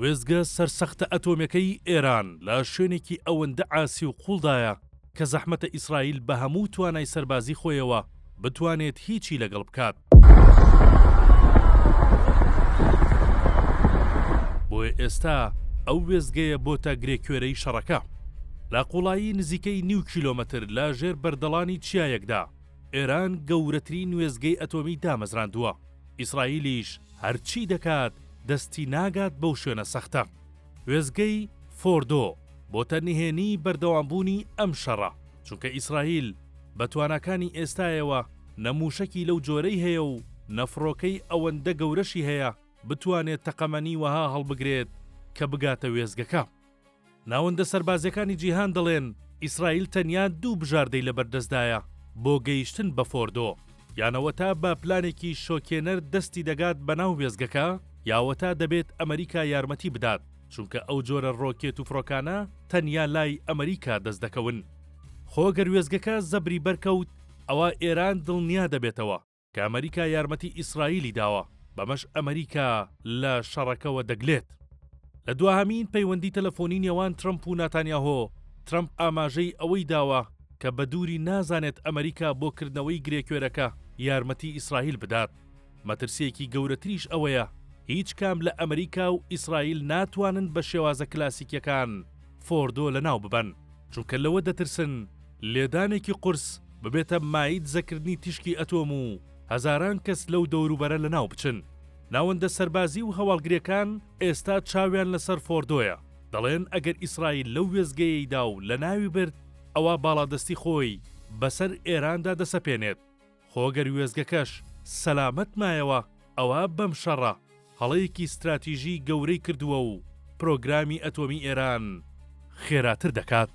وێستگە سەرسەختە ئەتۆمیەکەی ئێران لە شوێنێکی ئەوەندە عاسی و قوڵدایە کە زەحمەتە ئیسرائیل بە هەموو توانای سەربازی خۆیەوە بتوانێت هیچی لەگەڵ بکات. بۆیە ئێستا ئەو وێستگەیە بۆتە گرێکوێرەی شەڕەکە. لە قوڵایی نزیکەی نیو کیلۆمەتر لە ژێر بەردەڵانی چیایەکدا، ئێران گەورەترین وێستگەی ئەتۆمی دامەزراندووە، ئیسرائیلیش هەرچی دەکات دەستی ناگات بەو شوێنە سەختە. وێستگەی فۆردۆ بۆتە نهێنیی بەردەوامبوونی ئەم شەڕە، چونکە ئیسرائیل بە تواناکانی ئێستایەوە نە مووشەکی لەو جۆرەی هەیە و نە فڕۆکەی ئەوەندە گەورەشی هەیە بتوانێت تەقەمەنی وەها هەڵبگرێت کە بگاتە وێستگەکە. ناوەندە سەربازییەکانی جیهان دەڵێن، ئیسرائیل تەنیا دوو بژاردەی لەبەردەستدایە بۆ گەیشتن بە فۆردۆ، یان ئەوەتا بە پلانێکی شۆکێنەر دەستی دەگات بەناو وێستگەکە، یا ئەوەتا دەبێت ئەمریکا یارمەتی بدات، چونکە ئەو جۆرە ڕۆکێت و فڕۆکانە تەنیا لای ئەمریکا دەست دەکەون. خۆ گەر وێستگەکە زەبری بەرکەوت، ئەوا ئێران دڵنیا دەبێتەوە کە ئەمریکا یارمەتی ئیسرائیلی داوە، بەمەش ئەمریکا لە شەڕەکەوە دەگلێت. لە دواهەمین پەیوەندی تەلەفۆنی نێوان ترەمپ و ناتانیاهۆ، ترەمپ ئاماژەی ئەوەی داوە کە بە دووری نازانێت ئەمریکا بۆ کردنەوەی گرێکوێرەکە یارمەتی ئیسرائیل بدات. مەترسییەکی گەورەتریش ئەوەیە هیچ کام لە ئەمریکا و ئیسرائیل ناتوانن بە شێوازە کلاسیکیەکان فۆردۆ لەناو ببەن، چونکە لەوە دەترسن لێدانێکی قورس ببێتە مایەی دزەکردنی تیشکی ئەتۆم و هەزاران کەس لەو دەوروبەرە لەناو بچن. ناوەندە سەربازی و هەواڵگریەکان ئێستا چاویان لەسەر فۆردۆیە، دەڵێن ئەگەر ئیسرائیل لەو وێستگەیەی دا و لەناوی برد ئەوا باڵادەستی خۆی بەسەر ئێراندا دەسەپێنێت، خۆ گەر وێستگەکەش سەلامەت مایەوە ئەوا بەم شەڕە هەڵەیەکی ستراتیژی گەورەی کردووە و پرۆگرامی ئەتۆمی ئێران خێراتر دەکات.